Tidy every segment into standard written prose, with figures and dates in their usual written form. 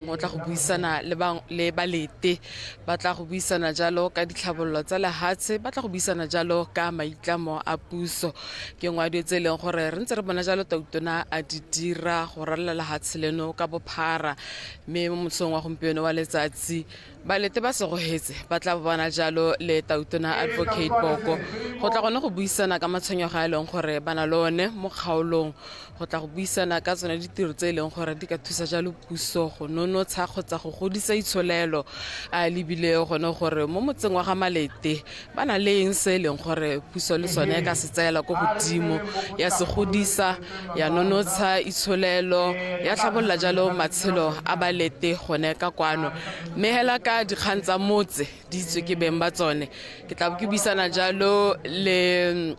O tla go buisana le balete, ba tla go buisana jalo ka ditlhabololo tsa lehatshe, ba tla go buisana jalo ka maitlamo a puso. Ke nngwe ya dilo tse e leng gore re ntse re bona jalo tautona a di dira go ralala lehatshe leno ka bophara. Mme mo mosong wa gompieno wa letsatsi balete ba segogetse ba tla bona jalo le tautona Advocate Boko go tla gone go buisana ka matshwenyego a e leng gore ba na le one mo kgaolong, go tla go buisana ka tsone ditiro tse e leng gore di ka thusa jalo puso go nonotsha kgotsa go godisa itsholelo, a lebile gone gore mo motseng wa ga Malete ba na le eng se e leng gore puso le sone e ka se tseela ko godimo ya se godisa, ya nonotsha itsholelo, ya tlhabolola jalo matshelo a balete gone ka kwano. Mme hela ka dikgang tsa motse di itswe ke beng ba tsone, ke tla bo ke buisana jalo le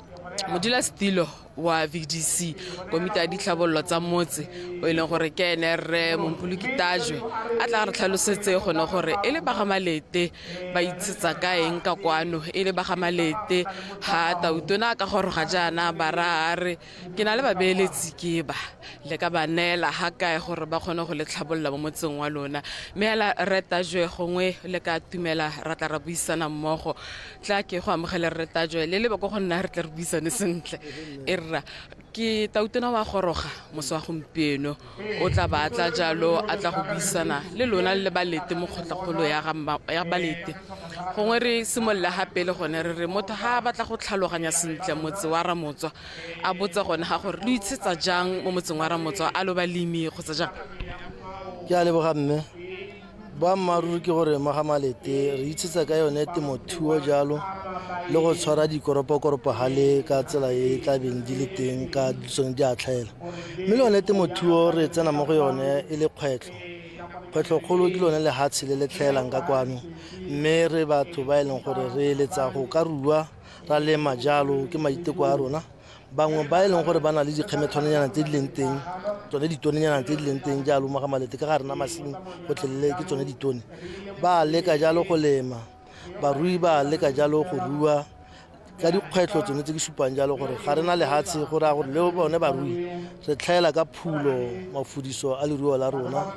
modulasetilo wa VDC, komiti ya ditlhabololo tsa motse, o e leng gore ke ene rre Mompoloki Tajwe, a tla re tlhalosetse gone gore e le ba ga Malete ba itshetsa ka eng ka kwano, e le ba ga Malete ga tautona a ka goroga jaana ba ra re ke na le babeeletsi ke ba le ka ba neela ga kae gore ba kgone go le tlhabolola mo motseng wa lona. Mme hela rre Tajwe gongwe le ka tumela ra tla ra buisana mmogo. Tla ke go amogele rre Tajwe le lebe ko go nna re tle re buisane sentle. E rra ke tautona wa goroga moso wa gompieno, o tla ba tla jalo a tla go buisana le lona le balete mo kgotlakgolo ya balete. Gongwe re simolola ga pele gone re re motho ga a batla go tlhaloganya sentle motse wa Ramotswa a botsa gone ga gore lo itshetsa jang mo motseng wa Ramotswa, a lo balemi kgotsa jang? Ke a leboga mme. Boammaaruri ke gore mo ga Malete re itshetsa ka yone temothuo jalo le go tshwara dikoropokoropo ga le ka tsela e e tla beng di le teng ka tsone di a tlhaela. Mme le yone temothuo re tsena mo go yone e le kgwetlho. Kgwetlho kgolo ke lone lehatshe le le tlhaelang ka kwano, mme re batho ba e leng gore re eletsa go ka rua ra lema jalo, ke maiteko a rona. Bangwe ba e leng gore ba na le dikgemethwanenyana tse di leng teng, tsone ditonenyana tse di leng teng jalo mo ga Malete, ka ga rena masimo gotlhelele ke tsone ditone, ba leka jalo go lema, barui ba leka jalo go rua ka dikgwetlho tsone tse ke supang jalo gore ga rena lehatshe, go raya gore le bone barui re tlhaela ka phulo, mafudiso a leruo la rona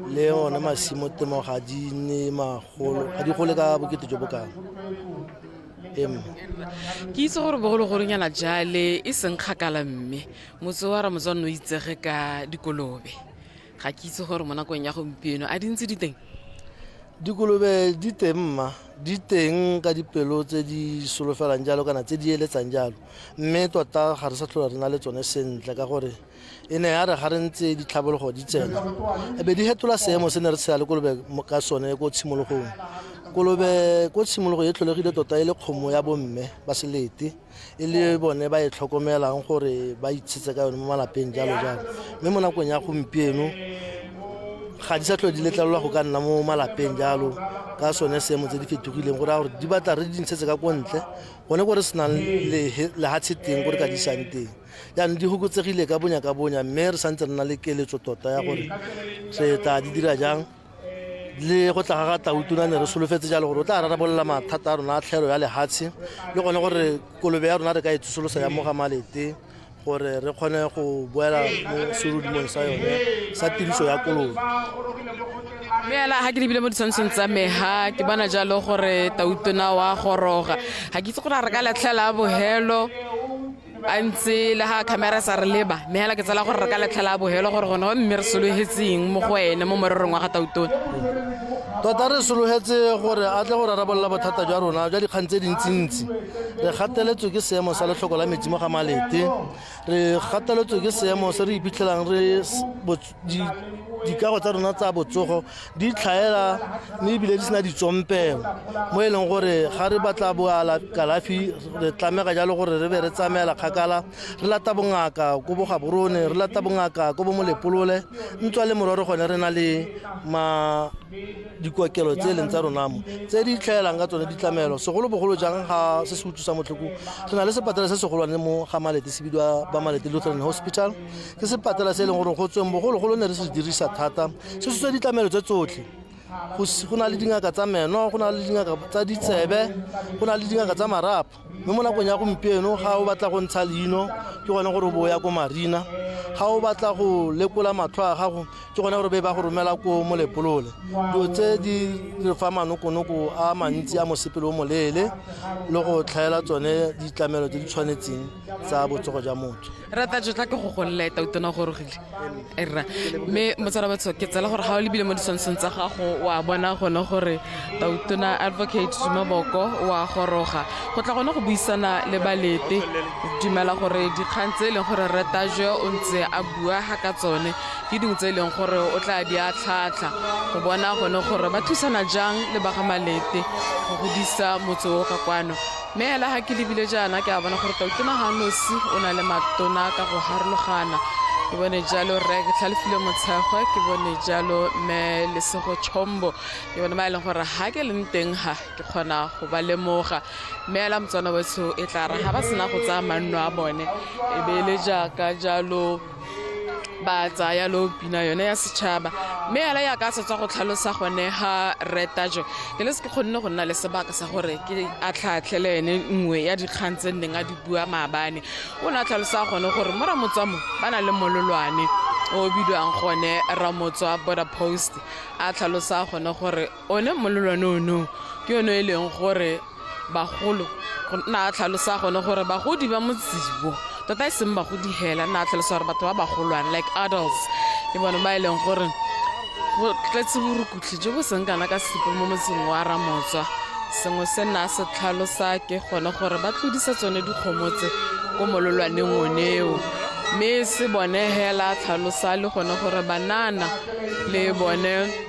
le one masimo temo ga di nne magolo, ga di gole ka bokete jo bo kalo. Ke itse gore bogologolonyana jale e seng kgakala mme motse wa Ramotswa o itsege ka dikolobe. Ga ke itse gore mo nakong ya gompieno a di ntse di teng? Dikolobe di teng mma, di teng ka dipelo tse di solofelang jalo kana tse di eletsang jalo, mme tota ga re sa tlhola re na le tsone sentle ka gore e ne ya re ga re ntse ditlhabologo di tsena e be di fetola seemo se ne re tshela le kolobe ka sone ko tshimologong. Kolobe ko tshimologo e tlholegile tota e le kgomo ya bomme ba selete, e le bone ba e tlhokomelang gore ba itshetse ka yone mo malapeng jalo jalo, mme mo nakong ya gompieno ga di sa tlhole di letlelelwa go ka nna mo malapeng jalo ka sone seemo tse di fetogileng, go raya gore di batla re di ntshetse ka ko ntle gone ko re senang lehatshe teng ko re ka di isang teng. Jaanong di fokotsegile ka bonya ka bonya, mme re santse re na le keletso tota ya gore re tla di dira jang. Le go tla ga ga Tautona ne re solofetse jalo gore o tla rarabolola mathata a rona a tlhaelo ya lehatshe, le gone gore kolobe ya rona re ka e tsosolosa ya mo ga Malete gore re kgone go boela mo serodumong sa yone sa tiriso ya kolobe. Mme hela ga ke lebile mo ditshwantshong tsa me ha ke bona jalo gore Tautona wa goroga, ga ke itse gore a re ka latlhela bogelo a ntse le ga camera sa re leba, mme hela ke tsela gore re ka letlhela bogelo gore gone mme re sologetseng mo go ene mo morerong wa ga Tautona. Tota re sologetse gore a tle go rarabolola bothata jwa rona jwa dikgang tse dintsintsi. Re gateletswe ke seemo sa letlhoko la metsi mo ga Malete, re gateletswe ke seemo se re iphitlhelang re dikago tsa rona tsa botsogo di tlhaela mme ebile di sena ditsompelo, mo e leng gore ga re batla boala kalafi re tlamega jalo gore re be re tsamaela kgakala, re lata bongaka ko bo Gaborone, re lata bongaka ko bo Molepolole, ntswa le mororo gone re na le ma dikokelo tse e leng tsa rona mo tse di tlhaelang ka tsone ditlamelo, segolobogolo jang ga se se utlwisang botlhoko. Re na le sepatela se segolwane mo ga Malete, se bidiwa ba Malete Lutheran Hospital. Ke sepatela se e leng gore go tsweng bogologolo ne re se dirisa thata, se tshotse ditlamelo tse tsotlhe. Go na le dingaka tsa meno, go na le dingaka tsa ditsebe, go na le dingaka tsa marapo. Mme mo nakong ya gompieno ga o batla go ntsha leino ke gone gore o bo ya ko Marina, ga o batla go lekola matlho a gago ke gone gore be ba go romela ko Molepolole. Dilo tse di re fa manokonoko a mantsi a mosepele o moleele le go tlhaela tsone ditlamelo tse di tshwanetseng tsa botsogo jwa motho. Rata jo tla ke go golle tautona gorogile rra. Mme motsana batho ke tsela gore ga o lebile mo ditshwantshong tsa gago wa bona gone gore tautona Advocate Duma Boko wa goroga go tla gone go buisana le balete. Dumela gore dikgang tse e leng gore Retajo o ntse a bua ga ka tsone ke dingwe tse e leng gore o tla di a tlhatlha go bona gone gore ba thusana jang le ba ga Malete go godisa motse o ka kwano. Mme hela ga ke lebile jaana ke a bona gore tautona ga nosi o na le matona ka go harologana. Ke bone jalo rre ke Tlhalefile Motshegwe, ke bone jalo mme Lesego Chombo, ke bone ba e leng gore ga ke leng teng ga ke kgona go ba lemoga. Mme hela motswana wetsho e tla re ga ba sena go tsaya manno a bone e be e le jaaka jalo ba tsaya lo pina yone ya setšhaba. Mme hela yaka a sa tswa go tlhalosa gone ga Retajo, ke le se ke kgonne go nna le sebaka sa gore ke a tlhatlhele ene nngwe ya dikgang tse nneng a di bua maabane. O ne a tlhalosa gone gore mo Ramotswa mo ba na le mololwane o bidiwang gone Ramotswa Border Post. A tlhalosa gone gore one mololwane ono ke yone e leng gore bagolo, nna a tlhalosa gone gore bagodi ba motsibo tota e seng bagodi hela, nna a tlhalosa gore batho ba bagolwane like adults ke bone ba e leng gore go tletse borukutlhi jo bo seng kana ka sepe mo motseng wa Ramotswa. Sengwe se nna a se tlhalosa ke gone gore ba tlodisa tsone dikgomo tse ko mololwaneng oneo, mme se bone hela tlhalosa le gone gore banana le bone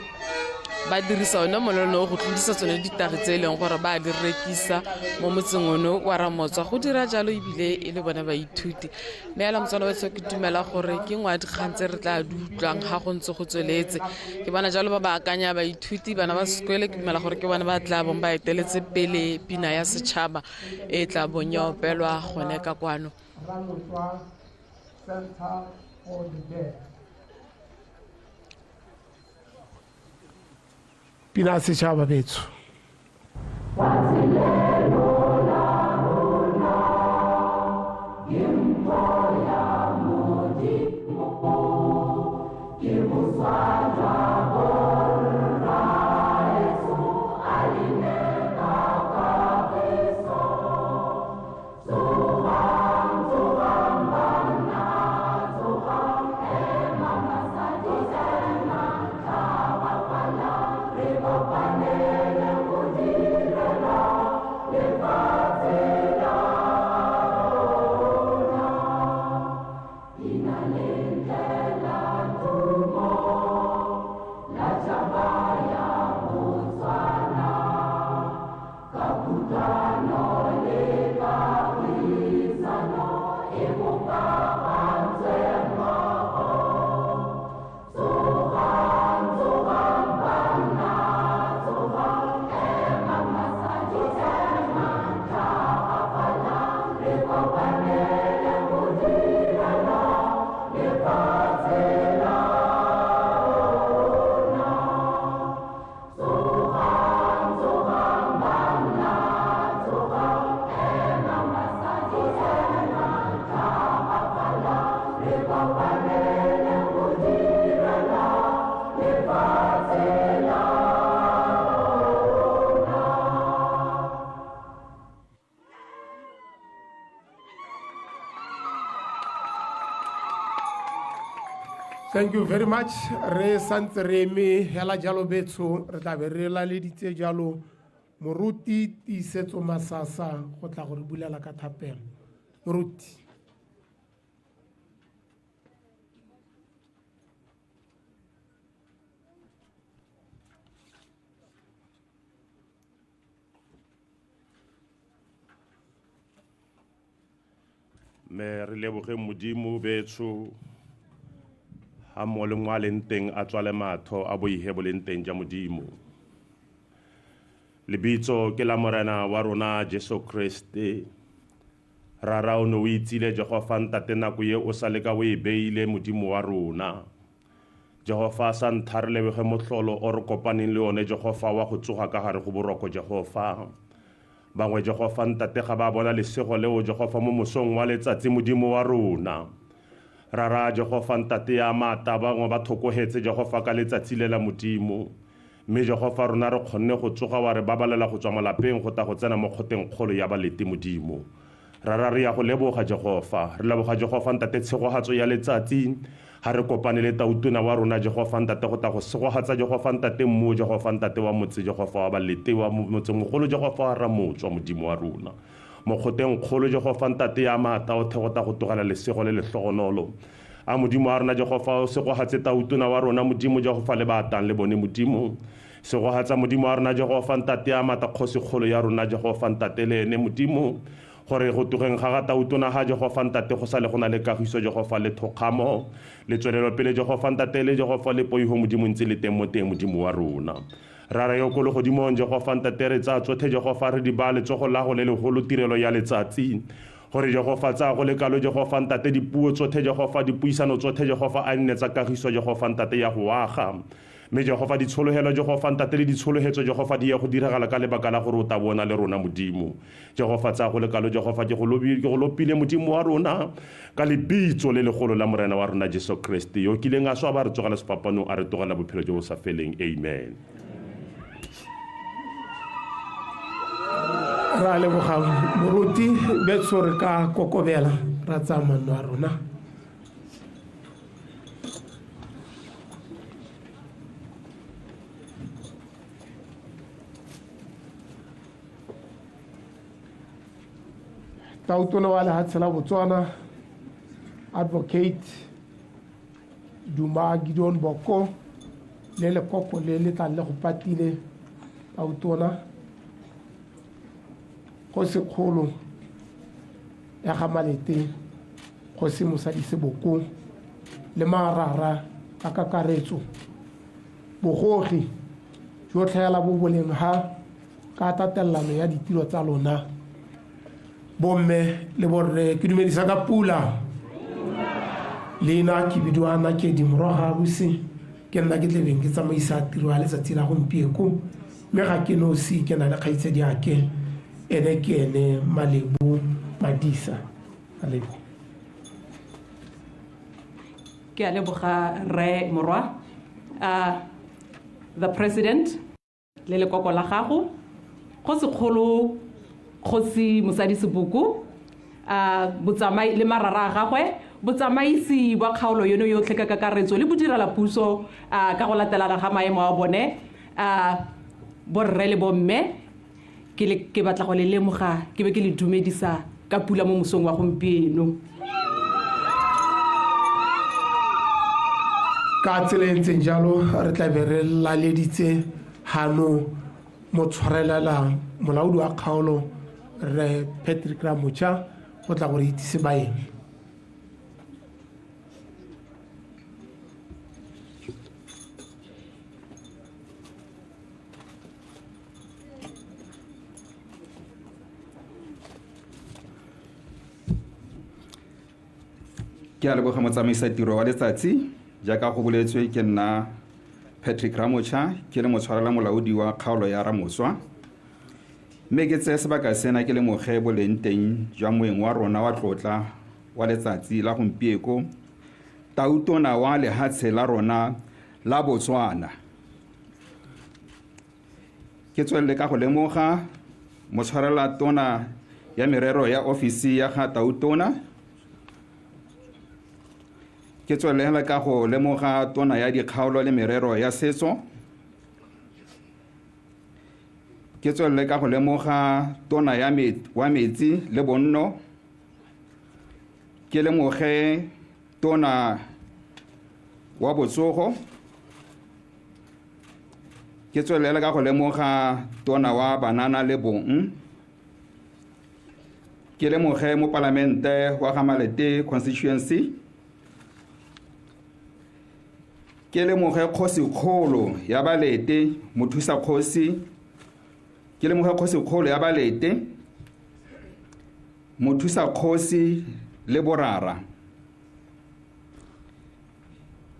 ba dirisa one mololwane o go tlodisa tsone ditagi tse e leng gore ba di rekisa mo motseng ono wa Ramotswa. Go dira jalo ebile e le bone baithuti. Mme hela motswana wetsho ke dumela gore ke nngwe ya dikgang tse re tla di utlwang ga go ntse go tsweletse. Ke bona jalo ba ba akanya baithuti bana ba sekole, ke dumela gore ke bone ba tla bong ba eteletse pele pina ya setšhaba e tla bong ya opelwa gone ka kwano. Ramotswa Center for the Deaf. Pina ya setšhaba betso. Thank you very much. Re santse re eme hela jalo betsho, re tla be re laleditse jalo moruti Tiisetso Masasa go tla go re bulela ka thapelo. Moruti. Me re leboge Modimo betsho ha mo le ngwa leng teng a tswale matho a boihe bo leng teng ja Modimo. Lebitso ke la Morena wa rona Jesu Kriste. Rara o ne o itsile Jehova ntate nako ye o sa le ka o e beile Modimo wa rona. Jehofa sa ntlha re leboge motlholo o re kopaneng le one Jehofa wa go tsoga ka gare go boroko Jehofa. Bangwe Jehofa ntate ga ba bona lesego leo Jehofa mo mosong wa letsatsi Modimo wa rona. Rara Jehofa ntate ya maata bangwe ba thokogetse Jehofa ka letsatsi le la Modimo. Mme Jehofa rona re kgonne go tsoga wa re babalela go tswa malapeng go ta go tsena mo kgoteng kgolo ya balete Modimo. Rara re ya go leboga Jehofa. Re leboga Jehofa ntate tshegogatso ya letsatsi. Ha re kopane le tautona wa rona Jehofa ntate go ta go segogatsa Jehofa ntate mmu Jehofa ntate wa motse Jehofa wa balete wa motsemogolo Jehofa wa Ramotswa Modimo wa rona. Mo kgoteng kgolo Jehofa ntate ya maata o the go ta go tlogela lesego le lehlogonolo. A Modimo wa rona Jehofa o segogatse tautona wa rona Modimo Jehofa le ba atang le bone Modimo. Segogatsa Modimo wa rona Jehofa ntate ya maata kgosi kgolo ya rona Jehofa ntate le ene Modimo. Gore go togeng ga ga tautona ga Jehofa ntate go sa le go na le kagiso Jehofa le thokgamo le tswelelopele Jehofa ntate le Jehofa le poiho Modimo ntse le teng mo teng Modimo wa rona. Rara yo ko legodimong Jehofa ntate re tsaya tsothe Jehofa re di baya letsogo la go le legolo tirelo ya letsatsi. Gore Jehofa tsaya go le kalo Jehofa ntate dipuo tsothe Jehofa dipuisano tsothe Jehofa a nne tsa kagiso Jehofa ntate ya go aga. Mme Jehofa ditshologelo Jehofa ntate le ditshologetso Jehofa di ye go diragala ka lebaka la gore o ta bona le rona Modimo. Jehofa tsaya go le kalo Jehofa ke go lopile Modimo wa rona ka lebitso le legolo la Morena wa rona Jesu Kriste yo kileng a swa ba re tsogela sefapanong a re tlogela bophelo jo bo sa feleng. Amen. Ra leboga moruti betso re ka kokobela ra tsaya manno a rona. Tautona wa lehatshe la Botswana Advocate Duma Gideon Boko le lekoko le le tlang le go patile tautona kgosi kgolo ya ga Malete kgosi Mosadi Seboko le marara ka kakaretso bogogi jo tlhaela bo boleng ha ka tatelano ya ditiro tsa lona bomme le borre ke dumedisa ka pula leina ke bidiwa Nakedi Moroga buse ke nna ke tlebeng ke tsamaisa tiro ya letsatsi la gompieko mme ga ke nosi ke na le kgaitsedi ake ene ke ene Malebo Madisa. Malebo. Ke a leboga Rre Morwa. The President le lekoko la gago kgosi kgolo kgosi Mosadi Seboko botsamai le marara a gagwe botsamaisi ba kgaolo yono yotlhe ka kakaretso le bodirela puso ka go latelana ga maemo a bone borre le bomme ke batla go le lemoga ke be ke le dumedisa ka pula mo mosong wa gompieno. Ka tsela e ntseng jalo re tla be re laleditse hano motshwarelela molaodi wa kgaolo Rre Patrick Ramocha go tla gore itsise baeng. Ke a leboga motsamaisa tiro wa letsatsi jaaka go boletswe ke nna Patrick Ramocha ke le motshwarela molaodi wa kgaolo ya Ramotswa mme ke tseye sebaka sena ke lemoge boleng teng jwa moeng wa rona wa tlotla wa letsatsi la gompieko tautona wa lehatshe la rona la Botswana. Ke tswelele ka go lemoga motshwarela tona ya merero ya ofisi ya ga tautona. Ke tswelele ka go lemoga tona ya dikgaolo le merero ya setso. Ke tswelele ka go lemoga tona ya wa metsi le bonno. Ke lemoge tona wa botsogo. Ke tswelele ka go lemoga tona wa banana le bong. Ke lemoge mopalamente wa ga Malete constituency. Ke lemoge kgosi kgolo ya Balete mothusa kgosi. Ke lemoge kgosi kgolo ya Balete mothusa kgosi le borara.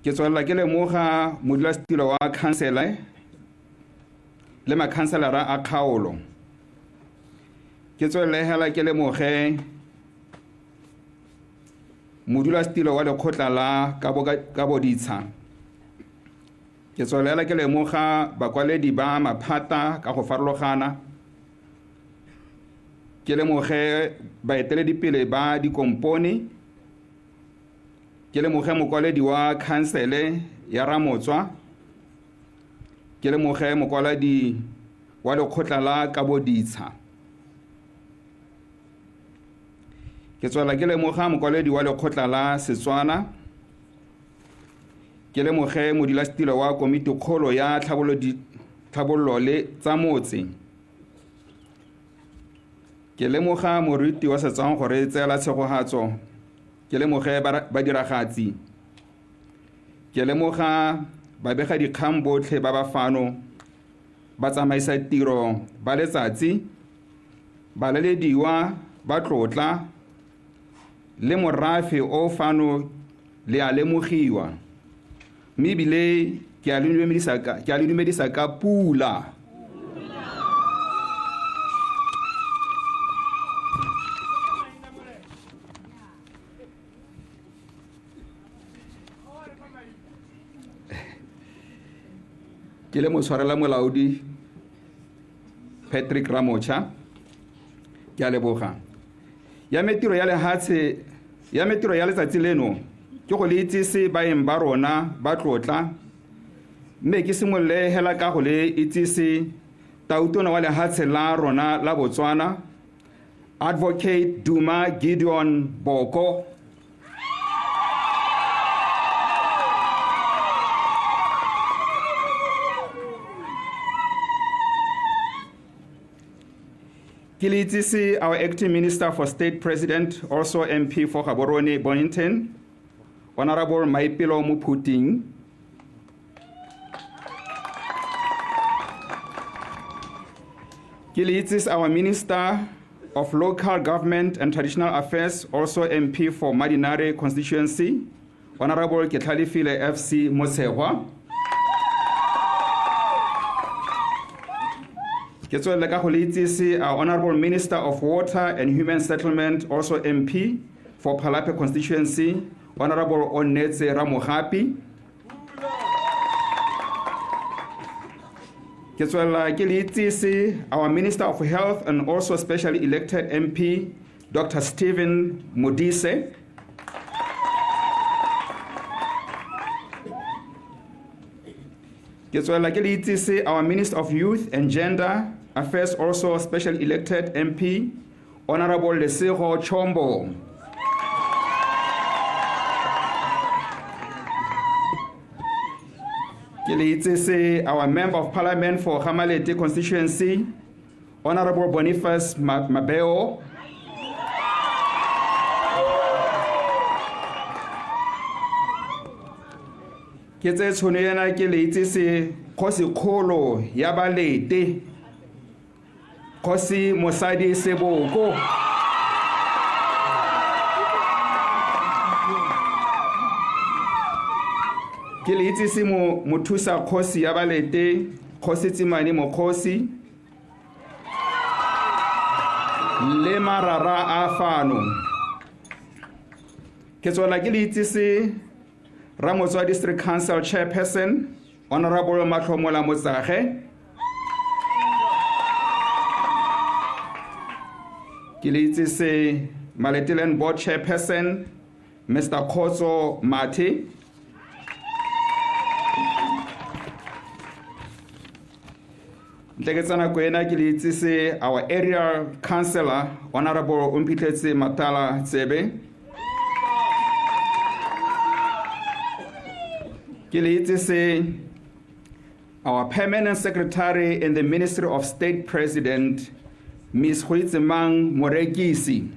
Ke tswelela ke lemoga modulasetilo wa khansele le makhanselara a kgaolo. Ke tswelele hela ke lemoge modulasetilo wa lekgotla la kaboditsha. Ke tswelela ke lemoga bakwaledi ba maphata ka go farologana. Ke lemoge baeteledipele ba dikompone. Ke lemoge mokwaledi wa khansele ya Ramotswa. Ke lemoge mokwaledi wa lekgotla la kaboditsha. Ke tswela ke lemoga mokwaledi wa lekgotla la Setswana. Ke lemoge modulasetilo wa komitikgolo ya tlhabololo le tsa motse. Ke lemoga moruti wa Setswana gore tseela tshegogatso. Ke lemoge badiragatsi. Ke lemoga babegadikgang botlhe ba ba fano, ba tsamaisa tiro ba letsatsi, balalediwa ba tlotla, le morafe o fano le a lemogiwa. Mme ebile ke a le dumedisa ka pula. Ke le motshwarela molaodi Patrick Ramocha, ke a leboga. Ya metiro ya lehatshe, ya metiro ya letsatsi leno ke go le itsise baeng ba rona ba tlotla, mme ke simolole hela ka go le itsise tautona wa lehatshe la rona la Botswana, Advocate Duma Gideon Boko. Ke le itsise our acting minister for state president, also MP for Gaborone Bonnington, Honorable Maipelo Mophuting. Ke le itsise our minister of local government and traditional affairs, also MP for Mmadinare constituency, Honorable Ketlhalefile FC Motshegwa. Ke tswelele ka go le itsise our Honorable Minister of Water and Human Settlement, also MP for Palapye constituency, Honorable Onetse Ramogapi. Ke tswelela ke le itsise our Minister of Health and also specially elected MP, Dr. Stephen Modise. Ke tswelela ke le itsise our Minister of Youth and Gender Affairs, also specially elected MP, Honorable Lesego Chombo. Ke le itsise our Member of Parliament for Gamalete constituency, Honorable Boniface Mabeo. Ke tse tshono ena ke le itsise kgosikgolo ya Balete, Kgosi Mosadi Seboko. Ke le itsise mothusa kgosi ya Balete, Kgosi Tsimane Mokgosi, le marara a fano. Ke tswela ke le itsise Ramotswa District Council Chairperson, Honorable Matlhomola Motsage. Ke le itsise Malete Land Board Chairperson, Mr. Khotso Mathe. Ntle ke tsena ko ena ke le itsise our area councillor, Honorable Omphitlhetse Matala Tsebe. Ke le itsise our permanent secretary in the Ministry of State President, Miz Goitsemang Morekisi.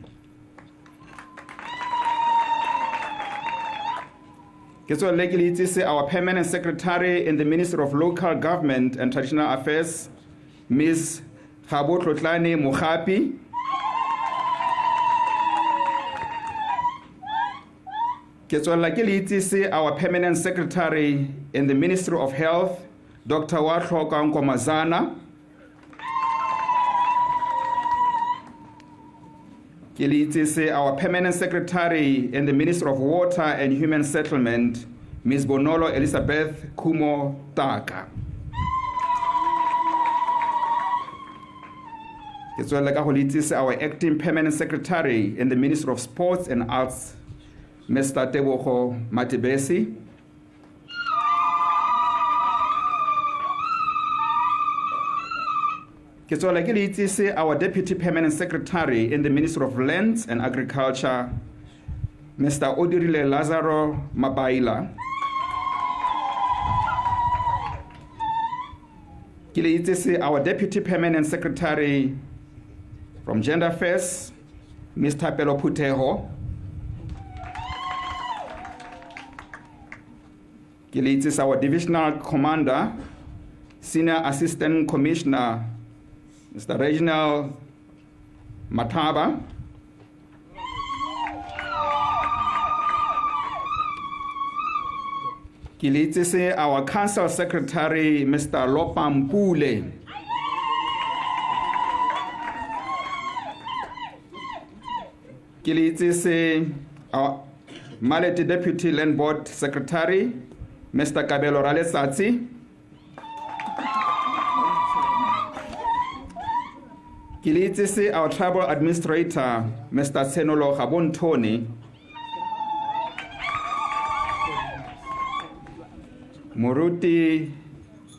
Ke tswelele ke le itsise our permanent secretary in the Ministry of Local Government and Traditional Affairs, Miz Gabotlotlane Mogapi. Ke tswelela ke le itsise our permanent secretary in the Ministry of Health, Dr. Watlhoka Nkomazana. Ke le itsise our permanent secretary in the Ministry of Water and Human Settlement, Ms. Bonolo Elizabeth Kumo Taka. Ke tswelela ka go le itsise our acting permanent secretary in the Ministry of Sports and Arts, Mr. Tebogo Matebesi. Ke tswelela ke le itsise our deputy permanent secretary in the Ministry of Lands and Agriculture, Mr. Odirile Lazaro Mabaila. Ke le itsise our deputy permanent secretary from Gender Affairs, Ms. Thapelo Phuthego. Ke le itsise our divisional commander, Senior Assistant Commissioner, Mr. Reginald Mataba. Ke le itsise our council secretary, Mr. Lopa Mpule. Ke le itsise our Malete Deputy Land Board Secretary, Mr. Kabelo Raletsatsi. Ke le itsise our tribal administrator, Mr. Tshenolo Gabontone. Moruti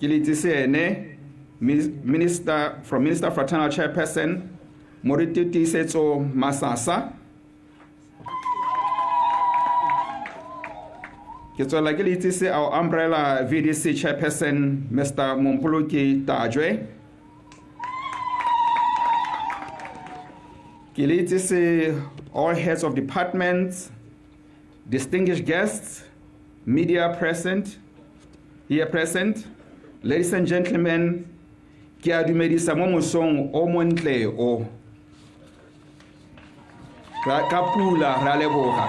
ke le itsise ene, Minister from Minister Fraternal Chairperson, Moruti Tiisetso Masasa. Ke tswelela ke le itsise our umbrella VDC Chairperson, Mr. Mompoloki Tajwe. Ke le itsise all heads of departments, distinguished guests, media present, here present, ladies and gentlemen, ke a dumedisa mo mosong o montle o. Ka pula ra leboga.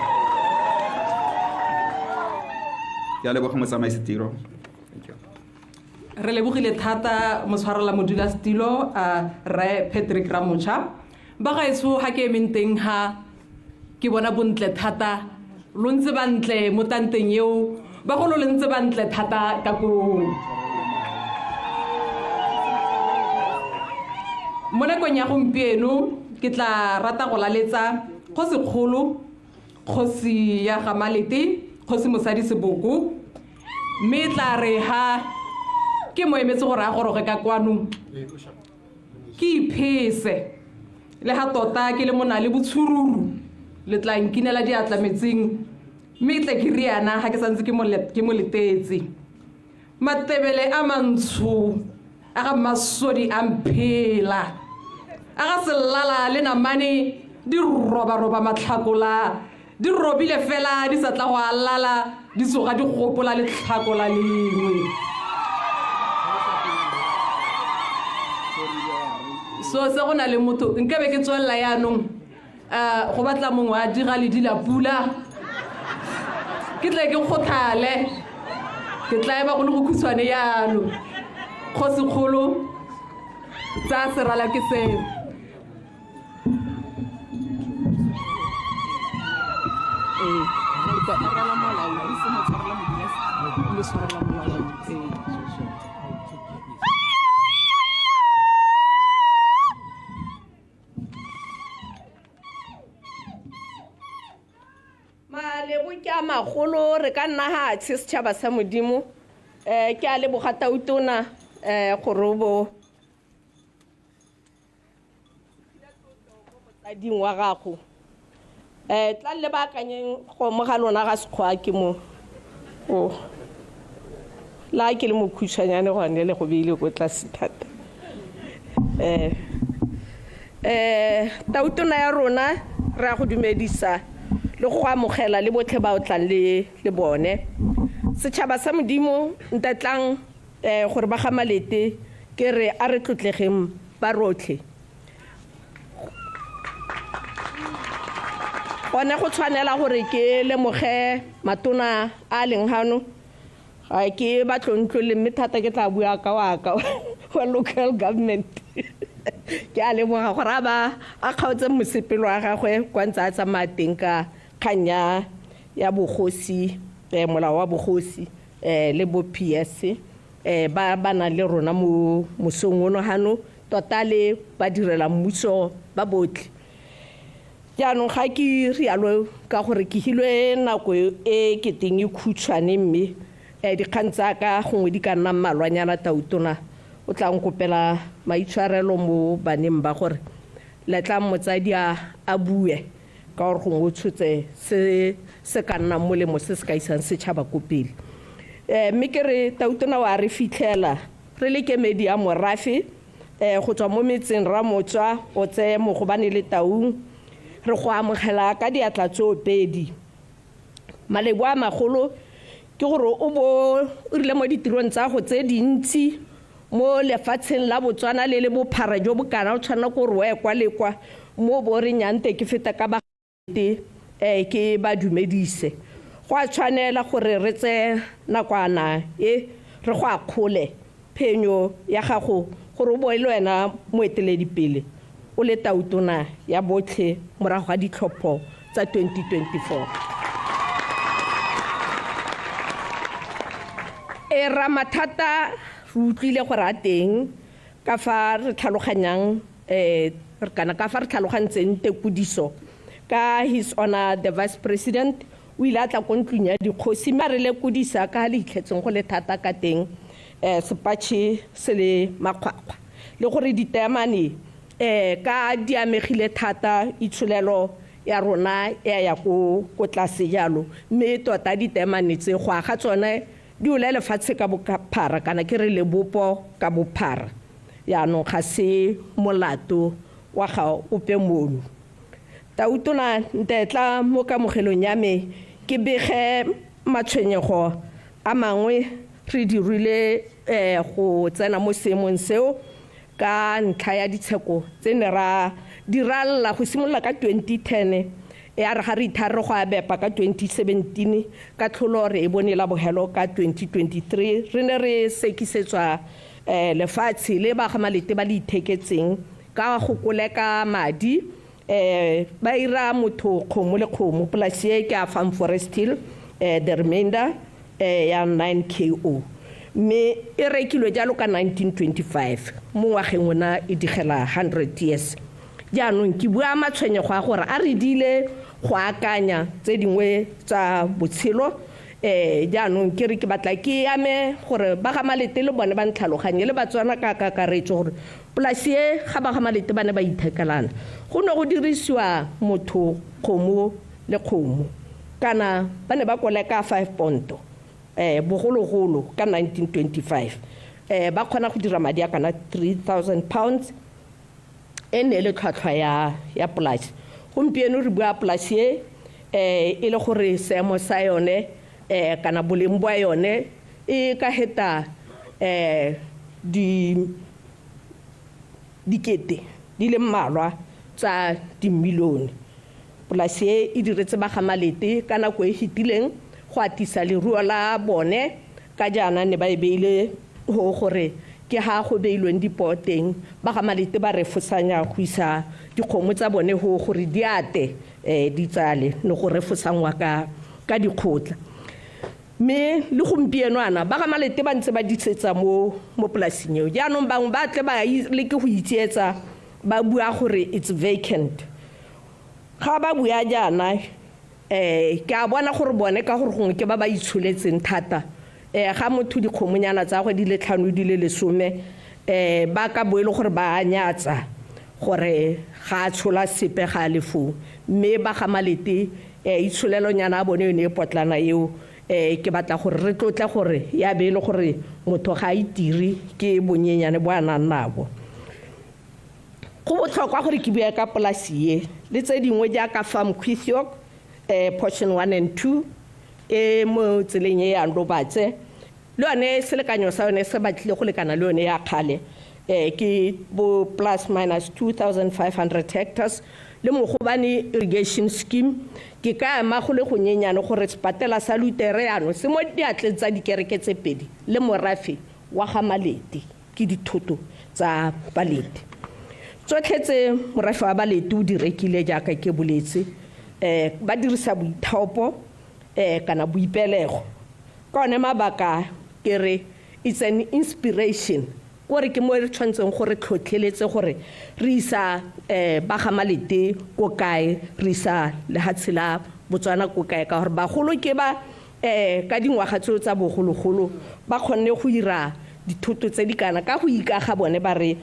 Ke a leboga motsamaisi tiro. Thank you. Re lebogile thata motshwarela modulasetilo, Rre Patrick Ramotsha. Ba gaetsho ha ke emeng teng ha ke bona bontle thata, lo ntse bantle mo tanteng eo, bagolo le ntse bantle thata ka koo. Mo nakong ya gompieno ke tla rata go laletsa kgosikgolo, kgosi ya ga Malete, kgosi Mosadi Seboko, mme e tla re ha ke mo emetse gore a goroge ka kwano, ke iphese. Le ha tota ke le mona le botshururu, le tla nkinela diatla metsing, mme tle ke riana ha ke santse ke mo letetse. Matebele a mantsho a ga masodi a mphela, a ga selala le namane di roba-roba matlhakola, di robile fela di sa tla go alala, di tsoga di gopola letlhakola lengwe. So se go na le motho nkabe ke tswelela yaanong, go batla mongwe a dira ledi la pula, ke tle ke kgothale, ke tla ema go le go khutshwane yalo. Kgosikgolo tsa serala ke seo. Malebo ke a magolo, re ka nna ha tshe setšhaba sa Modimo. Ke a leboga tautona, gore o bo motsading wa gago. Tla le baakanyeng go mo ga lona ga Sekgowa ke mo. O la ke le mokhutshwanyane gone le go beile ko tlase thata. Tautona ya rona re a go dumedisa le go amogela le botlhe ba o tlang le bone. Setšhaba sa Modimo ntatlang, gore ba ga Malete ke re a re tlotlegeng ba rotlhe. Gone go tshwanela gore ke lemoge matona a leng gano, ga ke batlontlo le mme thata ke tla bua ka waka wa local government. Ke a leboga gore a ba a kgaotse mosepelo wa gagwe kwa ntse a tsamaya teng ka kgang ya bogosi, molao wa bogosi, le bo PS, ba nang le rona mo mosong ono gano, tota le ba direla mmuso ba botlhe. Jaanong ga ke rialo ka gore ke hilwe nako e ke teng e khutshwane, mme dikgang tsa ka gongwe di ka nna mmalwanyana. Tautona o tla nkopela maitshwarelo mo baneng ba gore letlang motsadi a bue ka gore gongwe o tshotse se se ka nnang molemo, se se ka isang setšhaba ko pele. Mme ke re tautona wa re fitlhela re le kemedi ya morafe, go tswa mo metseng Ramotswa, o tseye Mogobane le Taung, re go amogela ka diatla tsoopedi. Malebo a magolo ke gore o bo o rile mo ditirong tsa go tse dintsi mo lefatsheng la Botswana le le bophara jo bokana, o tshwanela ke gore o ye kwa le kwa mo bo re nyante ke feta ka ba ke ba dumedise. Go a tshwanela gore re tseye nakwana e re go akgole phenyo ya gago gore o boe le wena moeteledipele o le tautona ya botlhe morago ga ditlhopho tsa 2024. E ra mathata re utlwile gore a teng ka fa re tlhaloganyang, kana ka fa re tlhalogantseng tekodiso ka His Honor the Vice President o ile a tla ko ntlong ya dikgosi, mme a re lekodisa ka le itlhetseng go le thata ka teng, sepatšhe se le makgwakgwa, le gore diteemane ka di amegile thata itsholelo ya rona e ya ko tlase jalo, mme tota diteemane tse go aga tsone di ole lefatshe ka bophara, kana ke re lebopo ka bophara. Jaanong ga se molato wa ga ope mono. Tautona ntetla mo kamogelong ya me ke bege matshwenyego a mangwe re dirile go tsena mo seemong seo ka ntlha ya ditsheko tse ne ra diralla go simolola ka 2010, ya re ga re ithare go a bepa ka 2017, ka tlholo re e bone la bogelo ka 2023. Re ne re sekisetswa lefatshe le ba ga Malete ba le itheketseng ka go koleka madi, ba ira motho kgomo le kgomo. Polasi e ke a Farm Forest Hill, the remainder ya 9 KO, mme e rekilwe jalo ka 1925, mo ngwageng ona e digela 100 years. Jaanong ke bua matshwenyego a gore a re dile go akanya tse dingwe tsa botshelo. Jaanong ke re ke batla ke ame gore ba ga Malete le bone ba ntlhaloganye le Batswana ka kakaretso gore polasi e ga ba ga Malete ba ne ba ithekelana, go ne go dirisiwa motho kgomo le kgomo, kana ba ne ba koleka 5 ponto bogologolo ka 1925, ba kgona go dira madi a kana 3000 pounds, e ne le tlhwatlhwa ya polasi. Gompieno re bua polasi e e le gore seemo sa yone, kana boleng bwa yone e ka heta dikete di le mmalwa tsa dimilione. Polasi e e diretse ba ga Malete ka nako e fetileng go atisa leruo la bone, ka jaana ne ba e beile go gore ke ha go beilweng dipoo teng, ba ga Malete ba refosanya go isa dikgomo tsa bone go gore di ate, di tsale, ne go refosangwa ka dikgotla. Mme le gompieno ana ba ga Malete ba ntse ba disetsa mo polasing eo. Jaanong bangwe ba tle ba leke go itsietsa ba bua gore it's vacant. Ga ba bua jaana, ke a bona gore bone ka gore gongwe ke ba ba itsholetseng thata, ga motho dikgomonyana tsa gagwe di le 5 di le 10, ba ka bo e le gore ba a nyatsa gore ga a tshola sepe ga a le foo. Mme ba ga Malete, itsholelonyana a bone yone e potlana eo, ke batla gore re tlotle gore ya be e le gore motho ga a itire ke bonyenyane bo a nang nabo. Go botlhokwa gore ke bue ka polasi e le tse dingwe jaaka Farm Quithiok, portion 1 and 2 e mo tseleng e yang Lobatse, le yone selekanyo sa yone se batlile go lekana le yone ya kgale, ke bo plus minus 2500 hectares. Le Mogobane Irrigation Scheme. Ke ka ema go le gonyenyane gore sepatela sa Lutere yaanong se mo diatleng tsa dikereke tse pedi le morafe wa ga Malete, ke dithoto tsa Balete. Tsotlhe tse morafe wa Balete o di rekile jaaka ke boletse, ba dirisa boithaopo kana boipelego. Ka one mabaka ke re it's an inspiration, kore ke mo re tshwanetseng gore tlhotlheletse gore re isa ba ga Malete ko kae, re isa lehatshe la Botswana ko kae, ka gore bagolo ke ba ka dingwaga tseo tsa bogologolo ba kgonne go ira dithoto tse di kana ka go ikaga bone ba re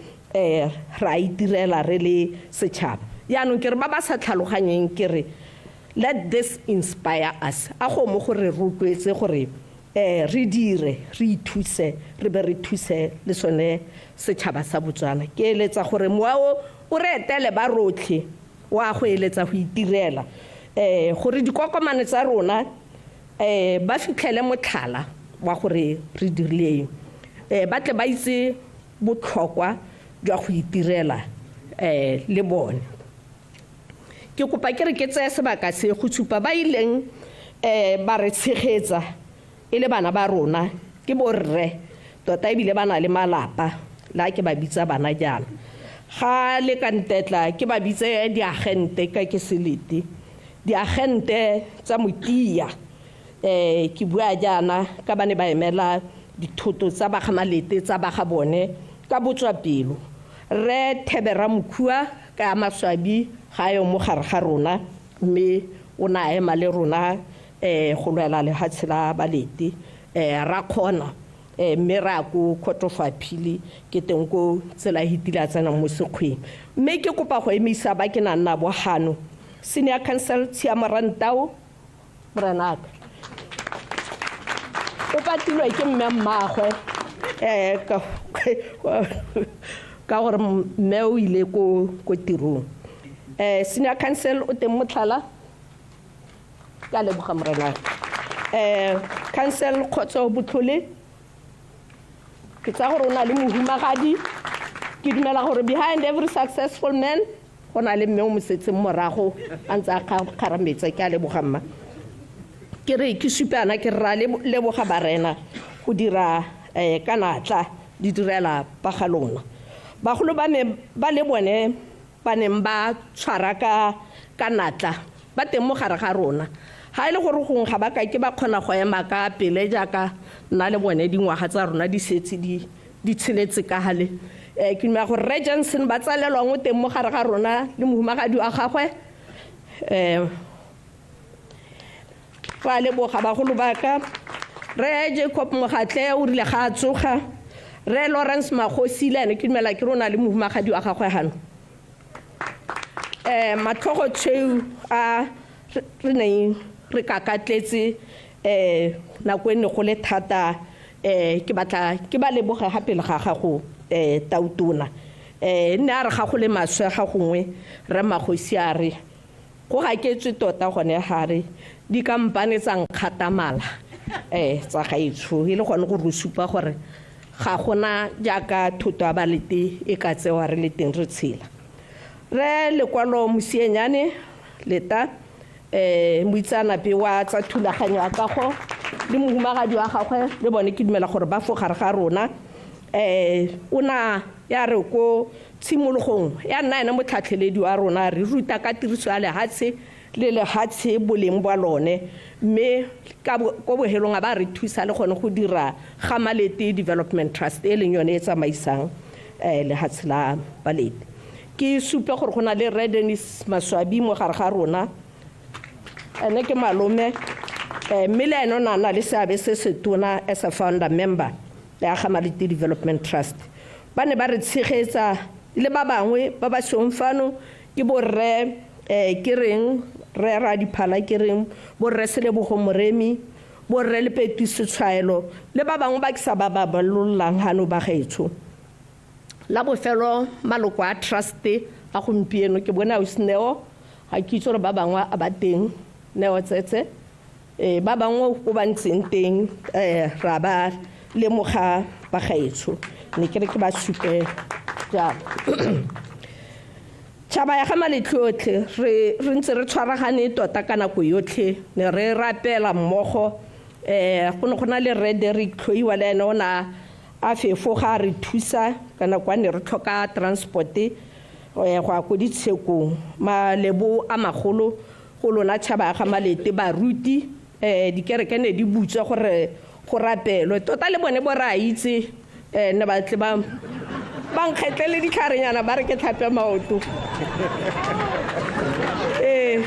ra itirela re le setšhaba. Jaanong ke re ba ba sa tlhaloganyeng ke re let this inspire us, a go mo gore rotloetse gore re dire, re ithuse, re be re thuse le sone setšhaba sa Botswana. Ke eletsa gore mowa o re etele ba rotlhe wa go eletsa go itirela, gore dikokomane tsa rona ba fitlhele motlhala wa gore re dirileng, ba tle ba itse botlhokwa jwa go itirela le bone. Ke kopa ke re ke tseye sebaka se go tshupa ba ileng ba re tshegetsa e le bana ba rona, ke borre tota ebile ba na le malapa, la ke ba bitsa bana jaana. Ga le ka ntetla ke ba bitse diagente ka ke selete, diagente tsa motia. Ke bua jaana ka ba ne ba emela dithoto tsa ba ga Malete tsa ba ga bone ka botswapelo. Rre Thebera Mokhua ka maswabi ga yo mo gare ga rona, mme o na a ema le rona go lwela lehatshe la Balete. Ra kgona, mme ra ko Court of Appeal, ke teng ko tsela e hitile a tsenang mo sekgweng. Mme ke kopa go emisa ba ke nang nabo gano, Senior Counsel Tshiamo Rantao, morenaka o patilwe ke mme mmagwe, ka gore mme o ile ko tirong. Senior Counsel o teng motlhala, ka leboga morenaka. Counsel Kgotso Botlhole, ke tsa gore o na le mohumagadi. Ke dumela gore behind every successful man go na le mme o mo setseng morago a ntse a kgarametsa. Ke a leboga mma. Ke re ke supana ke ra leboga barena go dira ka natla di direla ba ga lona. Bagolo ba me ba le bone ba neng ba tshwara ka natla ba teng mo gare ga rona. Ga e le gore gongwe ga ba ka ke ba kgona go ema ka pele jaaka nna le bone dingwaga tsa rona di setse di tsheletse ka gale. Ke dumela gore Rre Johnson ba tsalelwang o teng mo gare ga rona le mohumagadi wa gagwe. Ra leboga bagolo ba ka. Rre Jacob Mogatle o rile ga a tsoga. Rre Lawrence Magosi le ene ke dumela ke rona le mohumagadi wa gagwe gano. Matlhogo tshweu a re neng re kakatletse nako e ne go le thata, ke batla ke ba leboge ga pele ga gago tautona. Nne a re ga go le maswe ga gongwe Rre Magosi a re go gaketswe tota gone ga re dikampane tsa nkgatamala tsa gaetsho, e le gone gore o supa gore ga gona jaaka thoto ya Balete e ka tsewa re le teng re tshela. Rre Lekwalo Mosienyane Leta, moitseanape wa tsa thulaganyo ya kago le mohumagadi wa gagwe le bone ke dumela gore ba fo gare ga rona. O na ya re ko tshimologong ya nna ene motlhatlheledi wa rona, re ruta ka tiriso ya lehatshe le lehatshe boleng bwa lone, mme ko bohelong a ba re thusa le gone go dira ga Malete Development Trust e leng yone e tsamaisang lehatshe la Balete. Ke supe gore go na le Rre Dennis Maswabi mo gare ga rona, ene ke malome, mme le ene o ne a na le seabe se se tona as a founder member ya ga Malete Development Trust. Ba ne ba re tshegetsa le ba bangwe ba ba seng fano, ke borre ke reng Rre Radiphala, ke reng borre Selebogo Moremi, borre Lepetu Setshwaelo le ba bangwe ba ke sa ba ba balollang gano ba gaetsho. La bofelo maloko a trust a gompieno ke bona ausi Neo, ga ke itse gore ba bangwe a ba teng, Neo Tsetse, ba bangwe ko ba ntseng teng, ra ba lemoga ba gaetsho, ne ke re ke ba supe jalo. Tšhaba ya ga Maletlhotlhe, re re ntse re tshwaragane tota ka nako yotlhe, ne re rapela mmogo. Go ne go na le Rre Derrick Tlhoiwa, le ene o ne a fefoga a re thusa ka nako a ne re tlhoka transport go ya ko ditshekong. Malebo a magolo go lona tšhaba ya ga Malete, baruti, dikereke ne di butswa gore go rapelwe. Tota le bone bo re a itse, ne ba tle ba ba nkgetlele ditlharenyana ba re ke tlhape maoto. Ee,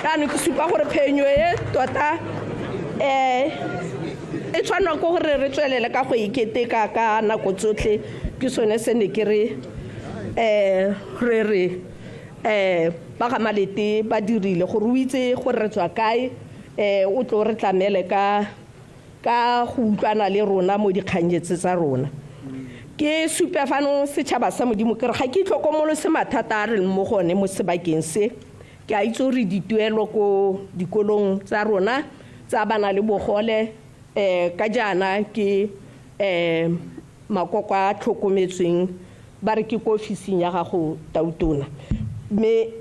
jaanong ke supa gore phenyo e tota e tshwanwa ke gore re tswelele ka go iketeka ka nako tsotlhe. Ke sone se ne ke re re re ba ga Malete ba dirile gore o itse gore re tswa kae, o tlo re tlamele ka go utlwana le rona mo dikganyetse tsa rona. Ke supe fano setšhaba sa Modimo ke re ga ke itlhokomolose mathata a re leng mo go one mo sebakeng se. Ke a itse gore dituelo ko dikolong tsa rona tsa bana le bogole, ka jaana ke makoko a tlhokometsweng ba re ke ko ofising ya gago Tautona, mme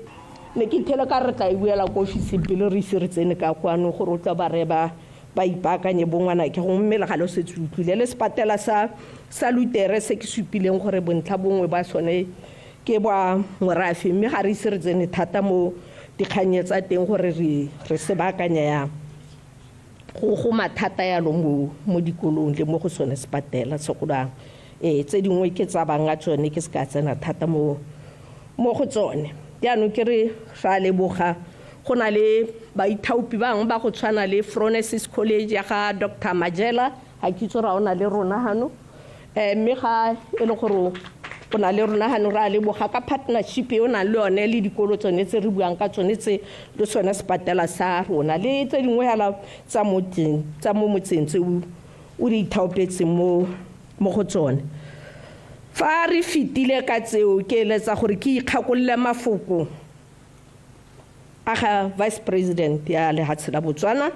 ne ke ithele ka re tla e buela ko ofising pele re ise re tsene ka kwano gore o tla ba re ba ba ipaakanye bongwana ke gongwe. Mme le gale o setse utlwile le sepatela sa Lutere se ke supileng gore bontlha bongwe ba sone ke ba morafe, mme ga re ise re tsene thata mo dikgannye tsa teng gore re se baakanya yang. Go mathata yalo mo dikolong le mo go sone sepatela segolang. Tse dingwe ke tsa banga tsone, ke se ka tsena thata mo go tsone. Jaanong ke re ra leboga, go na le baithaopi bangwe ba go tshwana le Phronesis College ya ga Dr Majela, ga ke itse gore a o na le rona hano, mme ga e le gore o na le rona hano, re a leboga ka partnership e o nang le yone le dikolo tsone tse re buang ka tsone tse, le sone sepatela sa rona le tse dingwe hela tsa mo teng, tsa mo motseng tse o di ithaopetseng mo go tsone. Fa re fetile ka tseo, ke eletsa gore ke ikgakolole mafoko a ga Vice President ya lehatshe la Botswana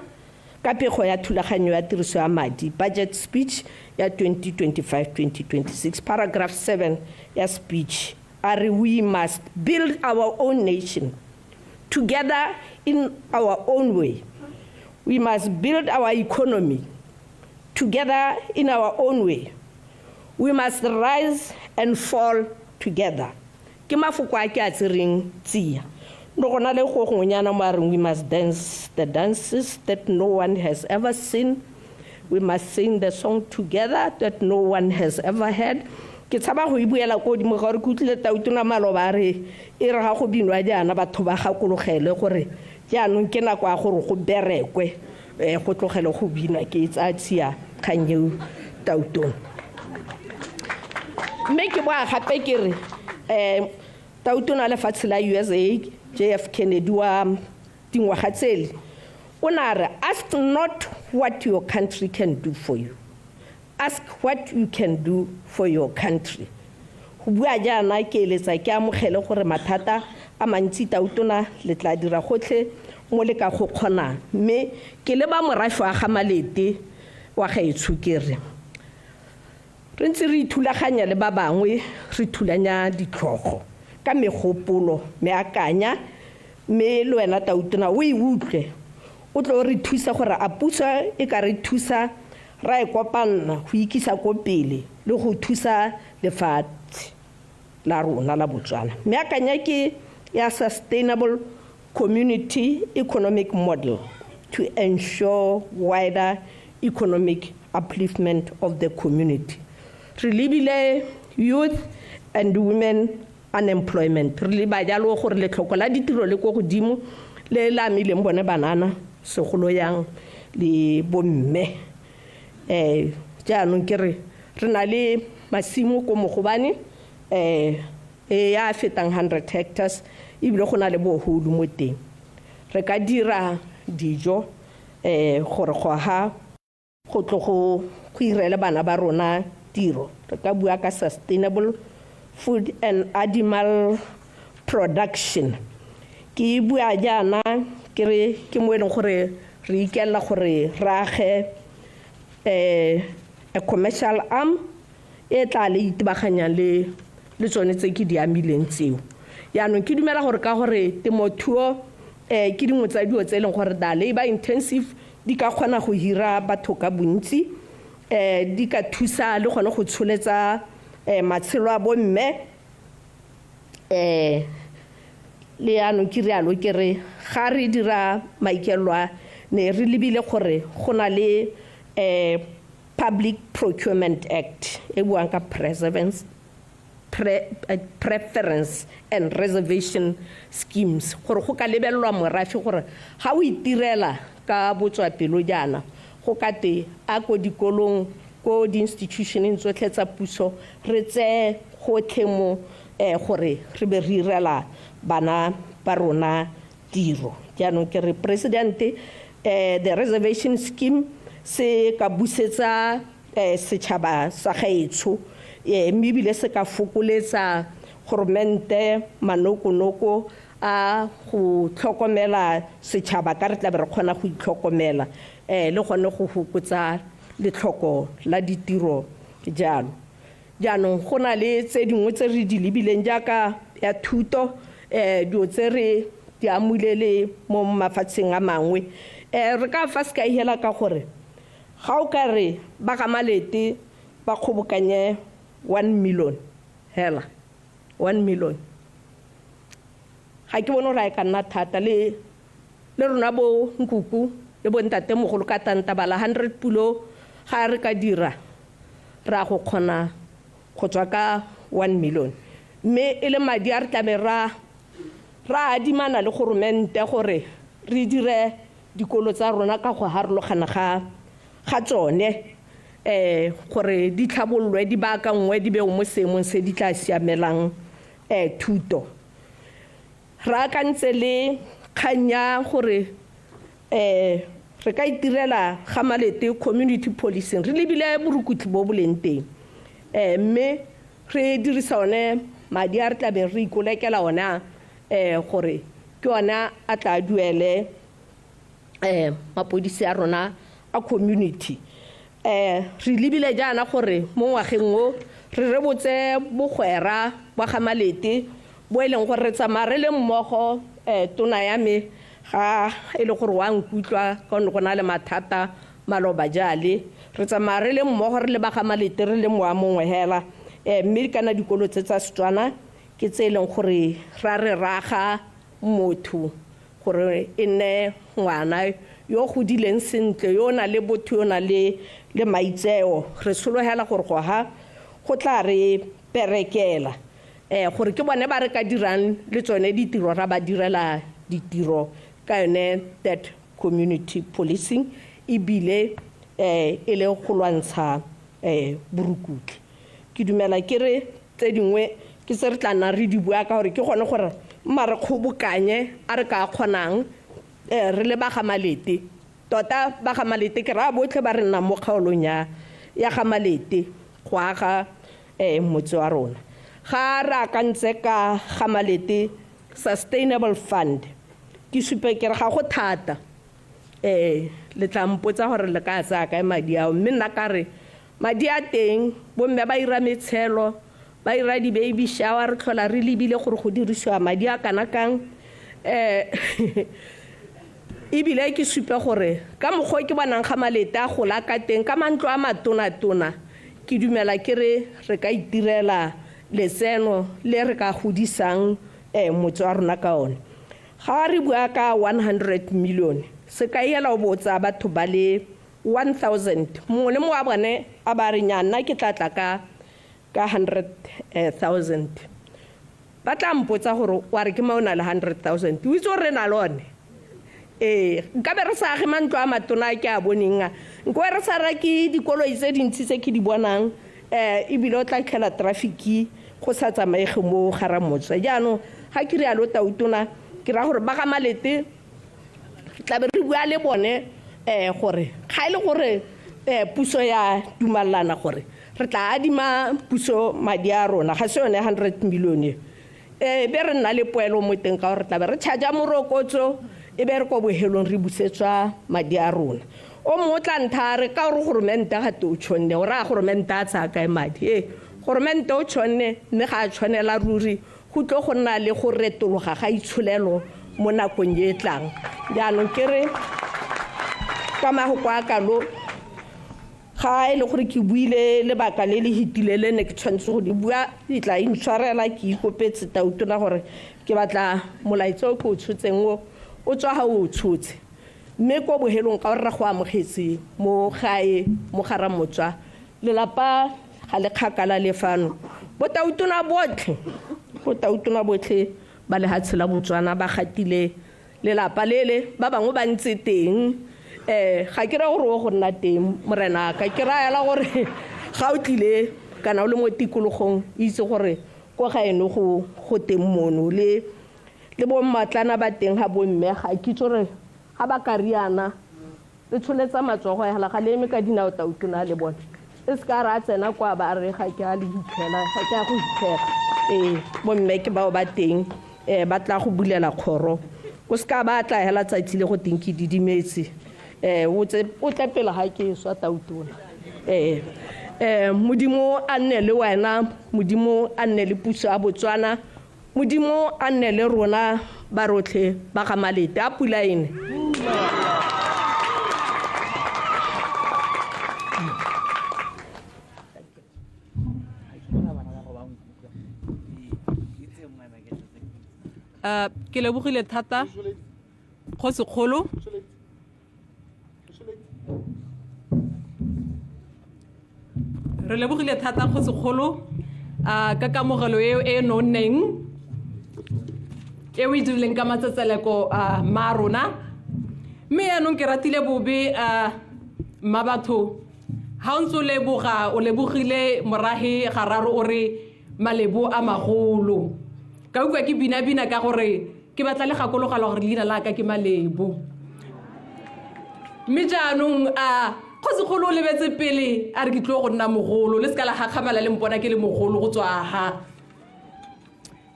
ka pego ya thulaganyo ya tiriso ya madi, budget speech ya 2025-2026, paragraph 7 ya speech a re, we must build our own nation together in our own way. We must build our economy together in our own way. We must rise and fall together. Ke mafoko a ke a tsereng tsia. No go na le go gongwenyana mo a reng we must dance the dances that no one has ever seen. We must sing the song together that no one has ever heard. Ke tshaba go e buela ko godimo ga gore ke utlwile Tautona maloba a re e re ga go binwa jaana batho ba gakologele gore jaanong ke nako ya gore go berekwe, go tlogele go binwa. Ke e tsaya tsia kgang eo Tautona. Mme ke boa gape ke re Tautona lefatshe la USA JF Kennedy wa dingwaga tsele o ne a re, ask not what your country can do for you, ask what you can do for your country. Go bua jaana ke eletsa ke amogele gore mathata a mantsi Tautona le tla dira gotlhe mo le ka go kgonang, mme ke leba morafe wa ga Malete wa gaetsho ke re re ntse re ithulaganya le ba bangwe, re thulanya ditlhogo ka megopolo meakanya, mme le wena Tautona o e utlwe, o tlo re thusa gore a puso e ka re thusa ra e kopanna go ikisa ko pele le go thusa lefatshe la rona la Botswana. Meakanya ke ya sustainable community economic model to ensure wider economic upliftment of the community. Re lebile youth and women unemployment, re leba jalo gore letlhoko la ditiro le ko godimo le le amileng bone banana segolo yang le bomme. Jaanong ke re re na le masimo ko Mogobane, e ya fetang 100 hectares, ebile go na le boholu mo teng. Re ka dira dijo gore go ha go tlo go irele bana ba rona tiro. Re ka bua ka sustainable food and animal production. Ke bua jaana ke re ke mo e leng gore re ikella gore re age a commercial arm e tla le itebaganyang le tsone tse ke di amileng tseo. Jaanong ke dumela gore ka gore temothuo ke dingwe tsa dilo tse e leng gore da labor intensive, di ka kgona go hira batho ka bontsi, di ka thusa le gone go tsholetsa matshelo a bomme. Le yaanong ke rialo ke re ga re dira maikelo a ne re lebile gore go na le Public Procurement Act e buang ka preference and reservation schemes, gore go ka lebelelwa morafe gore ga o itirela ka botswapelo jaana, go ka te a ko dikolong, ko di-institutioneng tsotlhe tsa puso, re tseye gotlhe mo gore re be re irela bana ba rona tiro. Jaanong ke re president, the reservation scheme se ka busetsa setšhaba sa gaetsho, mme ebile se ka fokoletsa goromente manokonoko a go tlhokomela setšhaba, ka re tla be re kgona go itlhokomela, le gone go fokotsa letlhoko la ditiro jalo. Jaanong go na le tse dingwe tse re di lebileng jaaka ya thuto, dilo tse re di amule le mo mafatsheng a mangwe. Re ka fa sekai hela ka gore ga o ka re ba ga Malete ba kgobokanye 1 million hela, 1 million, ga ke bone gore a e ka nna thata. Le rona bo nkuku le bo ntatemogolo ka tantabala 100 pulo, ga re ka dira ra go kgona go tswa ka 1 million, mme e le madi a re tlabe ra adimana le goromente gore re dire dikolo tsa rona ka go harologana ga tsone, gore di tlhabololwe, di baakangwe, di bewe mo seemong se di tla siamelang thuto. Re akantse le kgang ya gore re ka itirela ga Malete community policing, re lebile borukutlhi bo bo leng teng, mme re dirisa one madi a re tlabeng re ikolekela ona, gore ke ona a tla duele mapodisi a rona a community. Re lebile jaana gore mo ngwageng o re rebotse bogwera ba ga Malete bo e leng gore re tsamaya re le mmogo. Tona ya me ga e le gore wa nkutlwa ka gonne go na le mathata maloba jale, re tsamaya re le mmogo re le ba ga Malete, re le moa mongwe hela. Mme kana dikolo tse tsa Setswana ke tse e leng gore ra re raga motho gore e nne ngwana yo godileng sentle, yo o nang le botho, yo o nang le maitseo. Re sologela gore go ha go tla re berekela, gore ke bone ba re ka dirang le tsone ditiro, ra ba direla ditiro ka yone that community policing, ebile e le go lwantsha borukutlhi. Ke dumela ke re tse dingwe ke se re tla nnang re di bua, ka gore ke gone gore mma re kgobokanye a re ka kgonang, re le ba ga Malete. Tota ba ga Malete ke raya botlhe ba re nnang mo kgaolong ya ga Malete go aga motse wa rona. Ga re akantse ka ga Malete Sustainable Fund, ke supe ke re ga go thata, le tla mpotsa gore le ka tsaya kae madi ao, mme nna ka re madi a teng, bomme ba ira metshelo, ba ira di-baby shower, re tlhola re lebile gore go dirisiwa madi a kana kang. Ebile ke supe gore ka mokgwa o ke bonang ga Malete a gola ka teng ka mantlo a matona-tona, ke dumela ke re re ka itirela letseno le re ka godisang motse wa rona ka one. Ga re bua ka 100 million, sekai hela o bo o tsaya batho ba le 1000, mongwe le mongwe wa bone a ba re nya nna ke tla tla ka 100,000, ba tla mpotsa gore wa re ke ma o na le 100,000, o itse gore re na le one. Nka be re sa age mantlo a matona a ke a boneng a, nka be re sa reke dikoloi tse dintsi tse ke di bonang, ebile o tla tlhela traffic go sa tsamaege mo gara motse. Jaanong ga ke rialo tautona, ke raya gore ba ga Malete re tla be re bua le bone, gore ga e le gore puso ya dumalana gore re tla adima puso madi a rona, ga se yone 100 million e, be re nna le poelo mo teng, ka gore re tla be re charge morokotso, e be re ko bohelong re busetswa madi a rona. O mongwe o tla ntha re ka gore goromente ga te o tshonne, o raya goromente a tsaya kae madi? Goromente o tshonne, mme ga a tshwanela ruri Go tlo go nna le go retologa ga itsholelo mo nakong e tlang. Jaanong ke re ka magoko a kalo, ga e le gore ke buile lebaka le le hitile le ne ke tshwanetse go di bua, ke tla intshwarela. Ke ikopetse tautona gore ke batla molaetsa o ke o tshotseng o o tswa ga o tshotse, mme ko bohelong ka gore re go amogetse mo gae mo ga Ramotswa, lelapa ga le kgakala le fano. Botautona botlhe, botautona botlhe ba lehatshe la Botswana ba gatile lelapa lele, ba bangwe ba ntse teng. Ga ke raya gore o go nna teng morena ka, ke raya gore ga o tlile kana o le mo tikologong, itse gore ko gaeno go teng mono le bo mmatlana ba teng ga bomme. Ga ke itse gore ga ba ka riana le tsholetsa matsogo hela, ga le eme ka dinao tautona le bone, e se ka ra tsena kwa ba re ga ke a le hitlhela, ga ke a go hitlhela. Ee, bomme ke bao ba teng, ba tla go bulela kgoro. O se ka ba tla hela tsatsi le go teng ke didimetse, o tle pele ga ke swa tautona. Modimo a nne le wena, Modimo a nne le puso ya Botswana, Modimo a nne le rona ba rotlhe ba ga Malete. A pula ene. Ke lebogile thata kgosikgolo. Re lebogile thata kgosikgolo ka kamogelo e nonneng e o e dirileng ka matsetseleko ma rona. Mme yaanong ke ratile bobe mma batho, ga o ntse o leboga, o lebogile morahe gararo, o re malebo a magolo. Ka utlwa ke bina-bina ka gore ke batla le gakologelwa gore leina la ka ke Malebo. Mme jaanong kgosikgolo o lebetse pele a re ke tlo go nna mogolo, le seka la gakgamala le mpona ke le mogolo go tswa ha.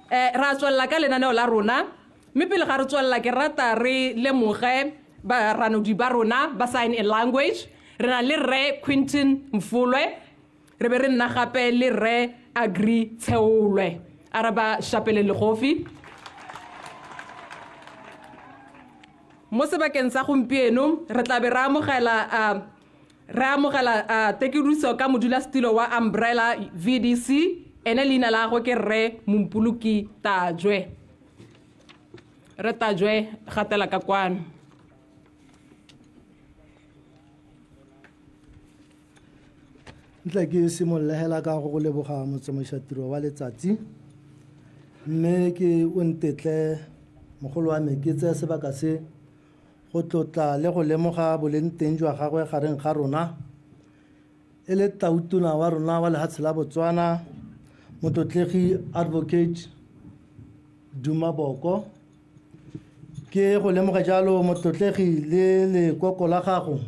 Ra tswelela ka lenaneo la rona, mme pele ga re tswelela ke rata re lemoge baranodi ba rona ba sign in language. Re na le Rre Quinton Mfolwe, re be re nna gape le Rre Agri Tsheolwe. A re ba shapele legofi. Mo sebakeng sa gompieno re tla be re amogela tekediso ka modulasetilo wa Umbrella VDC, ene leina la gagwe ke Rre Mompoloki Tajwe. Rre Tajwe, gatela ka kwano. Ntla ke simolola hela ka go leboga motsamaisatiro wa letsatsi, mme ke o ntetle mogolo wa me ke tseye sebaka se go tlotla le go lemoga boleng teng jwa gagwe gareng ga rona e le tautona wa rona wa lehatshe la Botswana, motlotlegi Advocate Duma Boko. Ke go lemoga jalo motlotlegi le lekoko la gago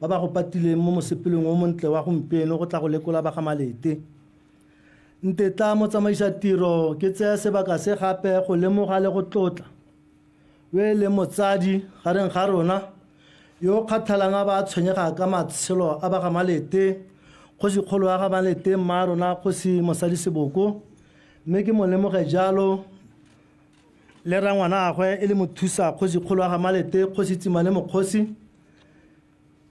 ba ba go patileng mo mosepeleng o montle wa gompieno go tla go lekola ba ga Malete. Ntetla motsamaisatiro ke tseye sebaka se gape go lemoga le go tlotla o e leng motsadi gareng ga rona yo o kgathalang a ba tshwenyega ka matshelo a ba ga Malete, kgosikgolo wa ga Malete mma rona Kgosi Mosadi Seboko, mme ke mo lemoge jalo le rangwanagwe e le mothusa kgosikgolo wa ga Malete Kgosi Tsimane Mokgosi.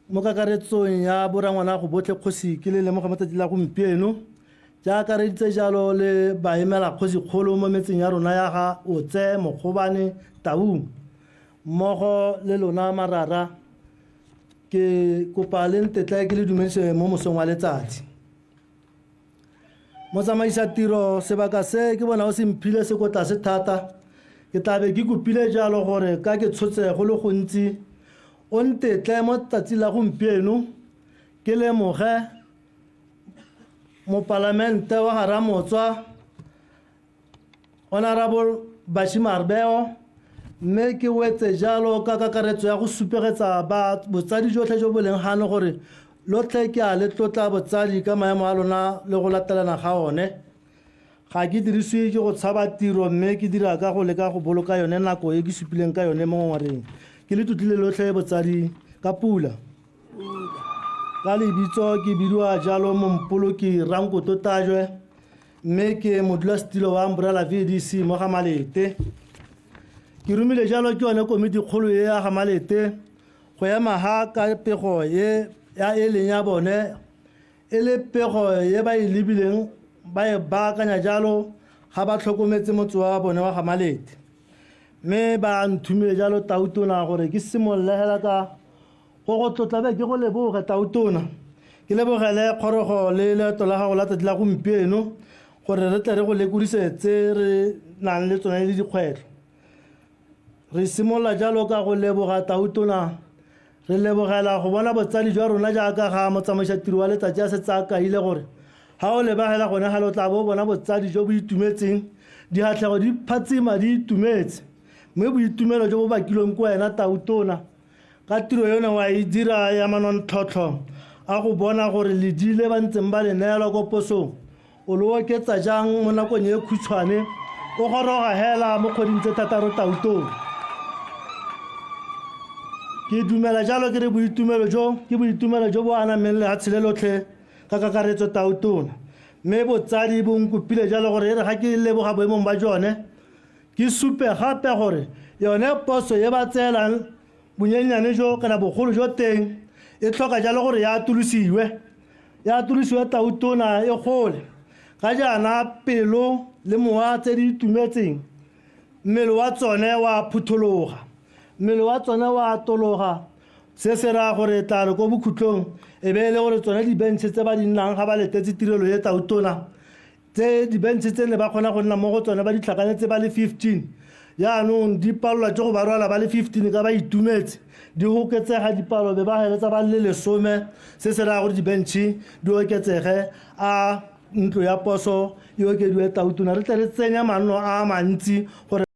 Mo kakaretsong ya borangwanago botlhe kgosi ke le lemoga mo tsatsi la gompieno, jaaka re ditse jalo le baemela kgosikgolo mo metseng ya rona ya ga Otse, Mokgobane, Taung mmogo le lona marara, ke kopa le ntetla ke le dumedise mo mosong wa letsatsi. Motsamaisatiro, sebaka se ke bona o se mphile se ko tlase thata, ke tla be ke kopile jalo gore ka ke tshotse go le gontsi o ntetle mo tsatsi la gompieno ke lemoge mopalamente wa ga Ramotswa Honorable Bashi Marbeo, mme ke wetse jalo ka kakaretso ya go supegetsa ba botsadi jotlhe jo bo leng gano gore lotlhe ke a le tlotla botsadi ka maemo a lona le go latelana ga one. Ga ke dirisiwe ke go tshaba tiro, mme ke dira ka go leka go boloka yone nako e ke supileng ka yone mo ngongoreng. Ke le tlotlile lotlhe botsadi ka pula. Ka lebitso ke bidiwa jalo Mompoloki Rankoto Tajwe, Mme ke modulasetilo wa Umbrella VDC mo ga Malete. Ke romile jalo ke yone komiti kgolo e ya ga Malete go ema ha ka pego e ya e leng ya bone, e le pego e ba e lebileng ba e baakanya jalo ga ba tlhokometse motse wa bone wa ga Malete. Mme ba nthumile jalo, Tautona, gore ke simolole hela ka go tlotla be ke go leboge, Tautona. Ke lebogele kgorogo le leeto la gago la tsatsi la gompieno gore re tle re go lekodise tse re nang le tsone le dikgwetlho. Re simolola jalo ka go leboga, Tautona. Re lebogela go bona botsadi jwa rona jaaka ga motsamaisatiro wa letsatsi a setse a kaile gore ga o lebagela gone ga le o tla bo bona botsadi jo bo itumetseng, digatlhego di phatsima di itumetse, mme boitumelo jo bo bakilweng ke wena, Tautona, ka tiro yone wa e dira ya manontlhotlho a go bona gore ledile ba ntseng ba le neelwa ko posong o le oketsa jang mo nakong e khutshwane, o goroga hela mo kgweding tse 6, Tautona. Ke dumela jalo ke re boitumelo jo ke boitumelo jo bo anameng lehatshe le lotlhe ka kakaretso, Tautona. Mme botsadi bo nkopile jalo gore e re ga ke leboga boemong ba jone, ke supe gape gore yone poso e ba tseelang bonyenyane jo kana bogolo jo teng e tlhoka jalo gore ya atolosiwe, ya atolosiwe, Tautona, e gole. Ka jaana pelo le mowa tse di itumetseng, mmele wa tsone wa phuthologa, mmele wa tsone wa atologa. Se se raya gore tla re ko bokhutlong e be e le gore tsone dibentšhe tse ba di nnang ga ba letetse tirelo e, Tautona, tse dibentšhe tse ne ba kgona go nna mo go tsone ba di tlhakanetse ba le 15, jaanong di palelwa ke go ba rwala ba le 15 ka ba itumetse, di oketsega dipalo be ba heletsa ba le 10. Se se raya gore dibentšhe di oketsege, a ntlo ya poso e okediwe, Tautona, re tle re tsenye manno a mantsi gore